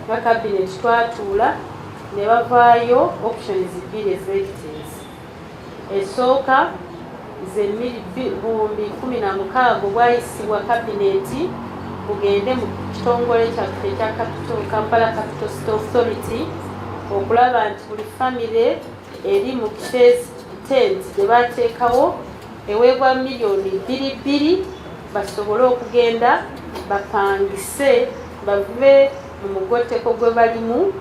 Nga cabinet twatuula ne bavaayo options bbiri ez'ekiteezi. Esooka ze 16,000 obwayisibwa cabinet bugende mu kitongole kyaffe ekya Kampala Capital City Authority okulaba nti buli famire eri mu Kiteezi tent gye bateekawo eweebwa miliyoni 2 2 basobole okugenda bapangise, bave mu mugotteko gwe balimu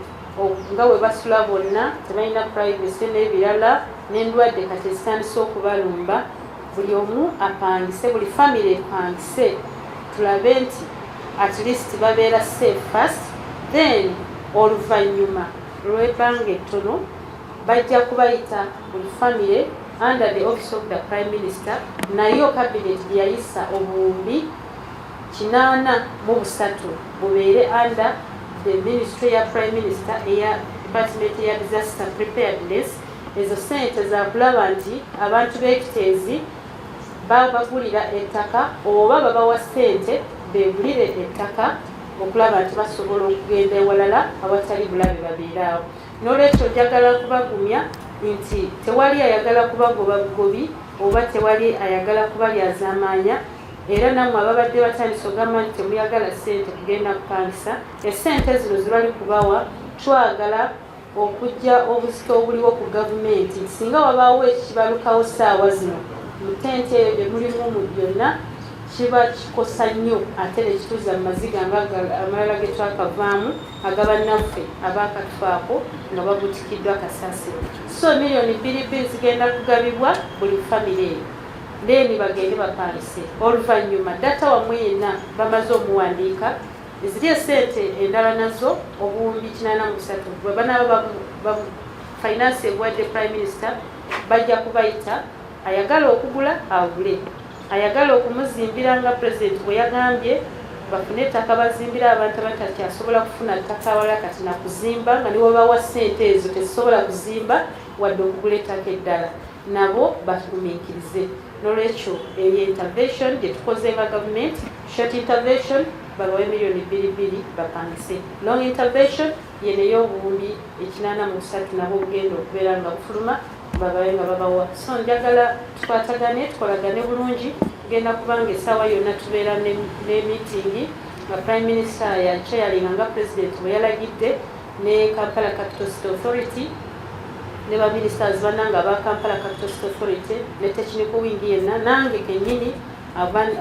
nga bwe basula bonna, tebalina privacy n'ebirala, n'endwadde kati ezitandise okubalumba. Buli omu apangise, buli famire epangise, tulabe nti at least babeera safe first. Then oluvannyuma lw'ebbanga ettono bajja kubayita buli famire under the Office of the Prime Minister. Nayo cabinet gye yayisa 803,000 bubeere under the ministry ya Prime Minister eya department ya disaster preparedness. Ezo sente zakulaba nti abantu b'Ekiteezi babagulira ettaka oba babawa sente begulire ettaka okulaba nti basobola okugenda ewalala awatali bulabe, babeeraawo. N'olwekyo njagala kubagumya nti tewali ayagala kubagoba bugobi oba tewali ayagala kubalyazaamaanya. Era nammwe ababadde batandise ogamba nti temuyagala ssente kugenda kupangisa, essente zino zibali kubawa twagala okujja obuzito obuliwo ku gavumenti. Singa wabaawo ekibalukawo saawa zino mu tenti eyo gye mulimu mu byonna, kiba kikosa nnyo ate nekituuza mu maziga nga amalala ge twakavaamu agabannaffe abaakatufaako nga babutikiddwa kasasiro. So miliyoni 2 2 zigenda kugabibwa buli famire eyo, then bagende bapangise. Oluvannyuma data wammwe yenna bamaze omuwandiika, ziri esente endala nazo 803,000 bwe banaaba finance ebuwadde Prime Minister, bajja kubayita. Ayagala okugula agule, ayagala okumuzimbira nga President bwe yagambye bafune ettaka bazimbire abantu abatakyasobola kufuna ttaka awala kati nakuzimba, nga niwebawa ssente ezo tezisobola kuzimba wadde okugula ettaka eddala, nabo bagumiikirize. Nolwekyo eyo intervention gye tukoze nga gavumenti. Short intervention, babawe miliyoni 2 2 bapangise. Long intervention yeno ey'obuwumbi 83, nabo obugenda okubeera nga bufuluma, babawe nga babawa. So njagala tukwatagane, tukolagane bulungi. Genda kubanga essaawa yonna tubeera ne meeting nga Prime Minister yachairinga nga President bwe yalagidde, ne Kampala Capital City Authority ne baministers bannange aba Kampala Capital City Authority ne technical wing yenna, nange kennyini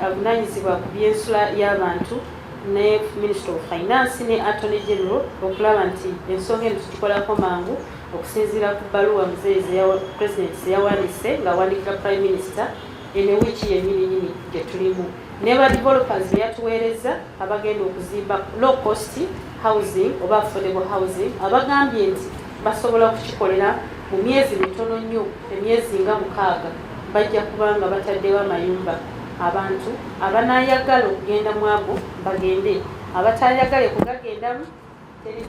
avunanyizibwa ku byensula y'abantu, ne Minister of Finance ne Attorney General, okulaba nti ensonga eno tugikolako mangu okusinziira ku bbaluwa muzeeyi President zeyawandiise ng'awandikira Prime Minister eno wiiki yennyini nyini gye tulimu, ne ba developers be yatuweereza abagenda okuzimba low cost housing oba affordable housing, abagambye nti basobola kukikolera mu myezi mitono nnyo, emyezi nga 6, bajja kubanga bataddewo amayumba. Abantu abanayagala okugenda mu ago bagende, abatayagale kugagendamu teri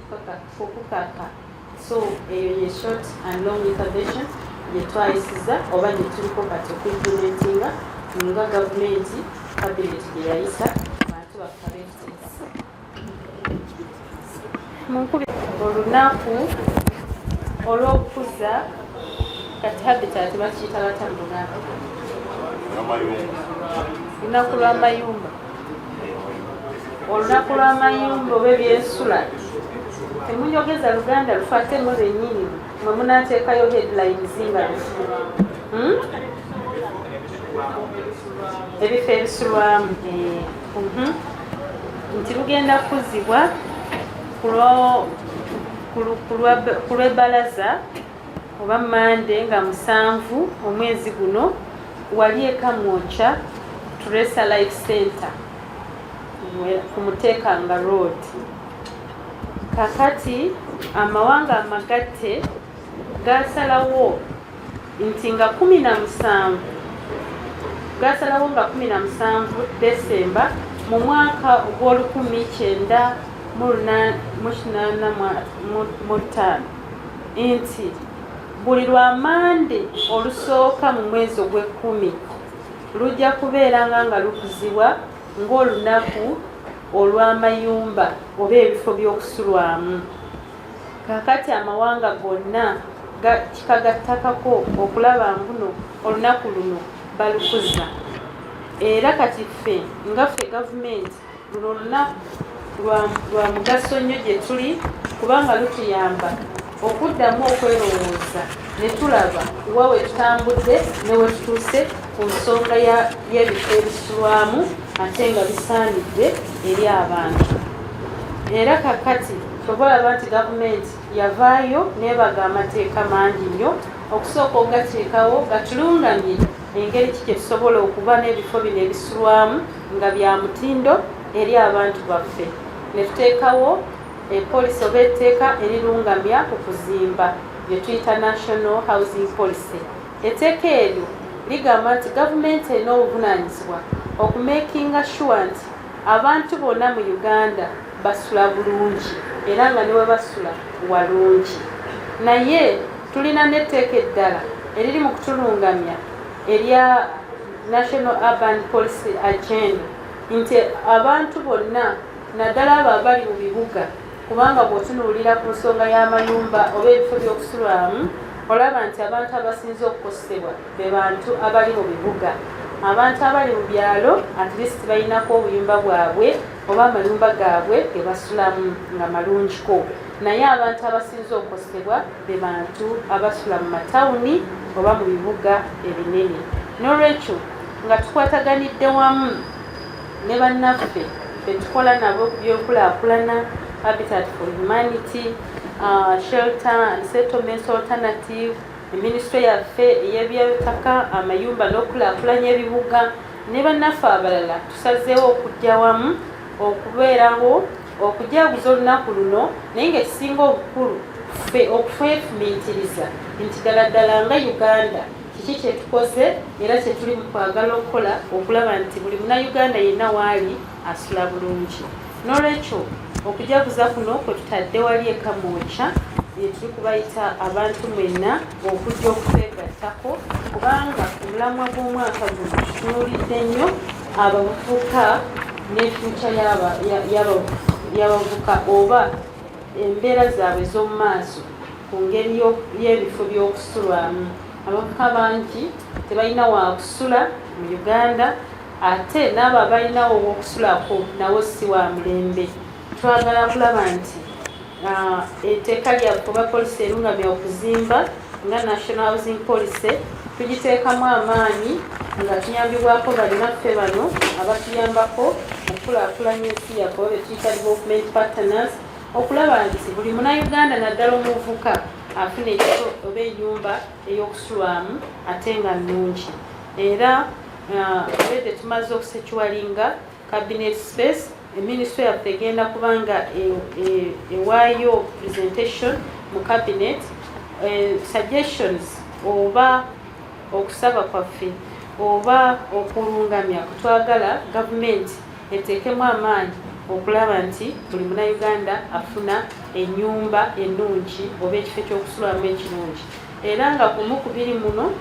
kukaka. So eyo ye short and long intervention gye twayisiza oba gye tuliko kati okuimplementinga nga gavumenti cabinet gye yayisa bantu baffe ab'Ekiteezi. Munkubi olunaku olw'okukuza kati habitat bakiyita batya mu Luganda? Lunaku lw'amayumba, olunaku lw'amayumba oba ebyensula. Temunyogeza Luganda lufu, ate mwe bennyini mwe munaateekayo headlines nga lufu. Ebifo ebisulwamu, eh. Nti lugenda kukuzibwa ku lw'ebbalaza oba Mande nga 7 omwezi guno, wali e Kamwokya, Teresa Life Center ku Muteekanga Road. Kakati Amawanga Amagatte gasalawo nti nga 17, gasalawo nga 17 Desemba mu mwaka ogw'olukumi kyenda mu85 nti buli lwa Mande olusooka mu mwezi ogw'ekkumi lujja kubeeranga nga lukuzibwa ng'olunaku olw'amayumba oba ebifo by'okusulwamu. Kaakati amawanga gonna kikagattakako okulaba mbuno olunaku luno balukuza. Era kati ffe nga ffe gavumenti luno olunaku lwa mugaso nnyo gye tuli kubanga lutuyamba okuddamu okwerowooza ne tulaba wa we tutambudde ne we tutuuse ku nsonga y'ebifo ebisulwamu ate nga bisaanidde eri abantu. Era kakati kyova olaba nti gavumenti yavaayo n'ebaga amateeka mangi nnyo okusooka okugateekawo gatulungamye engeri ki gye tusobola okuba n'ebifo bino ebisulwamu nga bya mutindo eri abantu baffe, ne tuteekawo epolisi oba etteeka erirungamya ku kuzimba lye tuyita National Housing Policy. Etteeka eryo ligamba nti gavumenti erina obuvunaanyizibwa okumakinga sure nti abantu bonna mu Uganda basula bulungi era nga ne we basula walungi. Naye tulina n'etteeka eddala eriri mu kutulungamya erya National Urban Policy Agenda nti abantu bonna naddala abo abali mu bibuga, kubanga bw'otunuulira ku nsonga y'amayumba oba ebifo by'okusulwamu olaba nti abantu abasinze okukosebwa be bantu abali mu bibuga. Abantu abali mu byalo at least balinako obuyumba bwabwe oba amayumba gaabwe ge basulamu nga malungiko, naye abantu abasinze okukosebwa be bantu abasula mu matawuni oba mu bibuga ebinene. N'olwekyo nga tukwataganidde wamu ne bannaffe betukola nabo ku by'enkulaakulana, Habitat for Humanity, Shelter and Settlements Alternative, minisitule yaffe ey'eby'ettaka, amayumba n'okukulaakulanya ebibuga ne bannaffe abalala, tusazeewo okujja wamu okubeerawo okujaguza olunaku luno, naye ng'ekisinga obukulu ffe okwefumiitiriza nti ddala ddala nga Uganda kiki kye tukoze era kye tuli mu kwagala okukola okulaba nti buli Munnayuganda yenna waali asula bulungi. N'olwekyo okujaguza kuno kwe tutadde wali e Kamwokya tuli kubayita abantu mwenna okujja okutwegattako, kubanga omulamwa gw'omwaka guno tutunuulidde nnyo abavubuka ne future y'abavubuka oba embeera zaabwe ez'omu maaso ku ngeri y'ebifo by'okusulwamu. Abavubuka bangi tebalina wakusula mu Uganda, ate n'abo abalinawo ow'okusulako nawo si wa mulembe. Twagala kulaba nti etteeka lyaffe oba policy erungamya okuzimba nga National Housing Policy tugiteekamu amaanyi nga tuyambibwako bannaffe bano abatuyambako okukulaakulanya ensi yaffe oba betuyita development partners, okulaba nti buli Munnayuganda naddala omuvubuka afuna ekifo oba ennyumba ey'okusulwamu ate nga nnungi. Era already tumaze okusecuringa cabinet space. Eminisitule yaffe egenda kubanga ewaayo presentation mu cabinet, suggestions oba okusaba kwaffe oba okulungamya kutwagala gavumenti eteekemu amaanyi okulaba nti buli Munnayuganda afuna ennyumba ennungi oba ekifo ekyokusulwamu ekirungi. Era nga kumu ku biri muno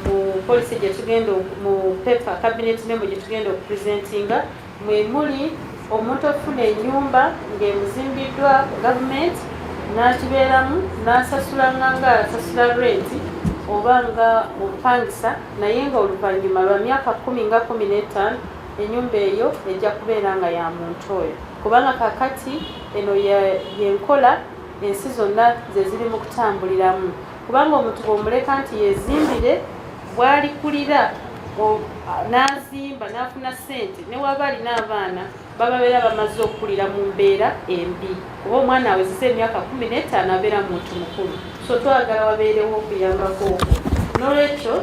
mu policy gye tugenda mu paper cabinet memo gye tugenda okupresentinga mwe muli omuntu okufuna ennyumba ng'emuzimbiddwa gavumenti n'akibeeramu n'asasulanga nga asasula rent oba nga omupangisa, naye nga oluvannyuma lwa myaka 10 nga 15 ennyumba eyo ejja kubeera nga ya muntu oyo, kubanga kakati eno yenkola ensi zonna ze ziri mu kutambuliramu, kubanga omuntu bw'omuleka nti yezimbire bw'alikulira n'azimba n'afuna ssente, ne waba alina abaana bababeera bamaze okukulira mu mbeera embi, kuba omwana awezeza emyaka 15 abeera muntu mukulu. So twagala wabeerewo okuyambako okwo. N'olwekyo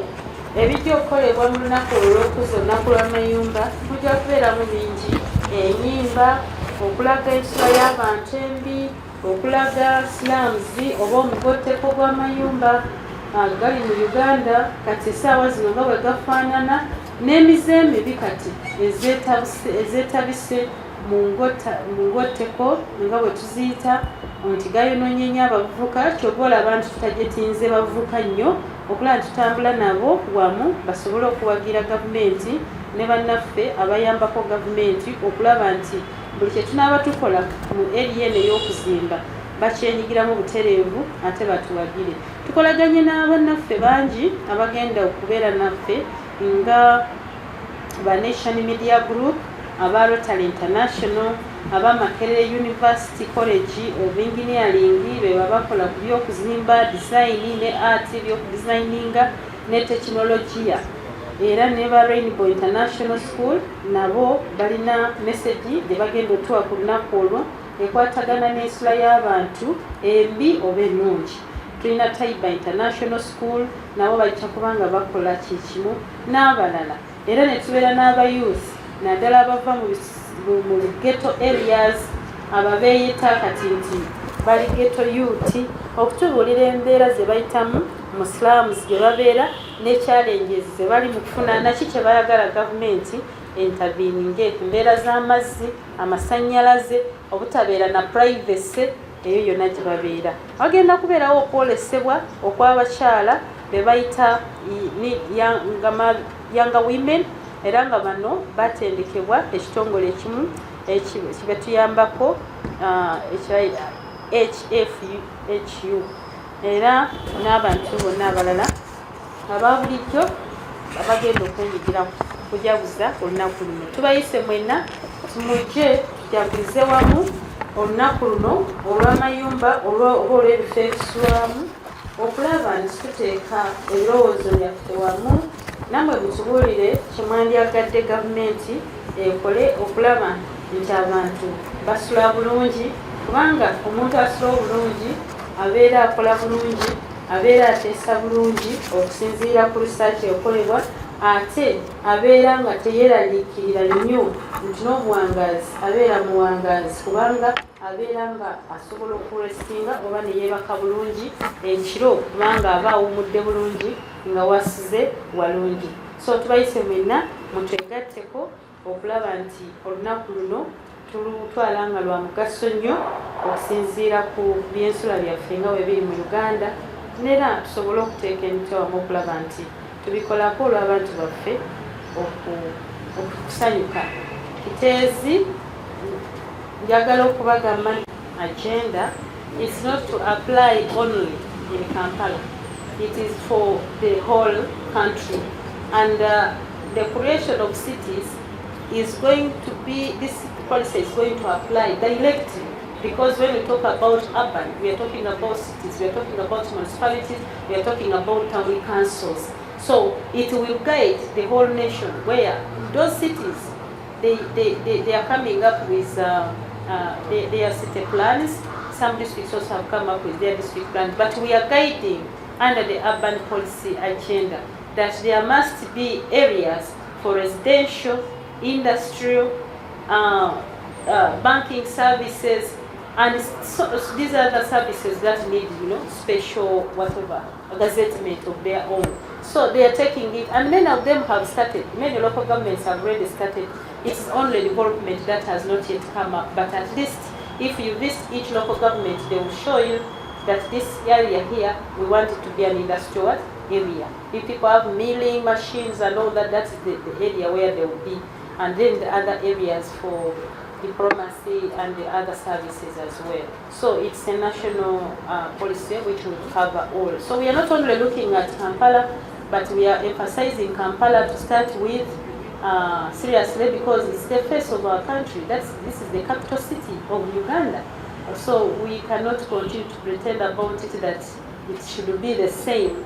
ebijja okukolebwa mu lunaku olw'okuza olunaku lw'amayumba mujja kubeeramu bingi: enyimba, okulaga ensula y'abantu embi, okulaga slums oba omugotteko gw'amayumba gali mu Uganda kati essaawa zino nga bwe gafaanana, n'emize emibi kati ezeetabise mu ngotteko nga bwe tuziyita nti gayonoonye nnyo abavubuka. Kyova olaba nti tutagetinze bavubuka nnyo okulaba nti tutambula nabo wamu basobole okuwagira gavumenti ne bannaffe abayambako gavumenti okulaba nti Buli kye tunaaba tukola mu area eno ey'okuzimba bakyenyigiramu butereevu ate batuwagire. Tukolaganye n'abannaffe bangi abagenda okubeera naffe nga ba Nation Media Group, aba Rotary International, aba Makerere University College of Engineering, be bakola ku by'okuzimba, design ne art, by'okudesigninga ne tekinologiya. Era ne ba Rainbow International School nabo balina message gye bagenda otuwa ku lunaku olwo ekwatagana n'ensula y'abantu embi oba ennungi. Tulina Taiba International School, nabo bajja kubanga bakola kikimu n'abalala. Era ne tubeera n'aba youth, naddala abava mu ghetto areas, ababeeyita kati nti bali ghetto youth, okutubuulira embeera ze bayitamu mu slums gye babeera ne challenges ze bali mu kufuna, naki kye bayagala gavumenti interveninge, embeera z'amazzi, amasannyalaze, obutabeera na privacy eyo yonna gye babeera. Wagenda kubeerawo okwolesebwa okw'abakyala be bayita younger women, era nga bano batendekebwa ekitongole ekimu kibatuyambako ekya HFHU, era n'abantu bonna abalala aba bulijjo abagenda okwenyigira kujaguza olunaku luno. Tubayise mwenna tumujje tujagulize wamu olunaku luno olw'amayumba oba olw'ebifo ebisulwamu, okulaba nti tuteeka ebirowoozo byaffe wamu, nammwe mutubuulire kyemwandyagadde gavumenti ekole okulaba nti abantu basula bulungi, kubanga omuntu asula obulungi abeera akola bulungi, abeera ateesa bulungi okusinziira ku research ekolebwa, ate abeera nga teyeraliikirira nnyo nti n'obuwangaazi abeera muwangaazi, kubanga abeera nga asobola okurestinga oba neyeebaka bulungi ekiro, kubanga aba awumudde bulungi nga wasize walungi. So tubayise mwenna mutwegatteko okulaba nti olunaku luno tulutwala nga lwa mugaso nnyo okusinziira ku byensula byaffe nga bwe biri mu Uganda, nera tusobole okuteeka emitwe wamu okulaba nti tubikolako olw'abantu baffe okusanyuka. Kiteezi njagala okubagamba agenda is not to apply only in Kampala, it is for the whole country, and the creation of cities is going to be, this policy is going to apply directly, because when we talk about urban, we are talking about cities, we are talking about municipalities, we are talking about town councils. So it will guide the whole nation, where those cities, they are coming up with their city plans. Some districts also have come up with their district plans, but we are guiding under the urban policy agenda that there must be areas for residential, industrial, banking services, and so these are the services that need, special whatever, a gazettement of their own. So they are taking it, and many of them have started. Many local governments have already started. It's only development that has not yet come up, but at least if you visit each local government, they will show you that this area here, we want it to be an industrial area. If people have milling machines and all that, that's the area where they will be. And then the other areas for diplomacy and the other services as well. So it's a national policy which will cover all. So we are not only looking at Kampala, but we are emphasizing Kampala to start with seriously, because it's the face of our country. This is the capital city of Uganda. So we cannot continue to pretend about it that it should be the same.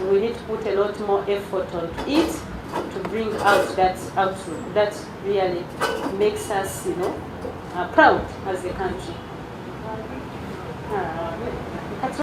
We need to put a lot more effort onto it to bring out that outlook that really makes us proud as a country.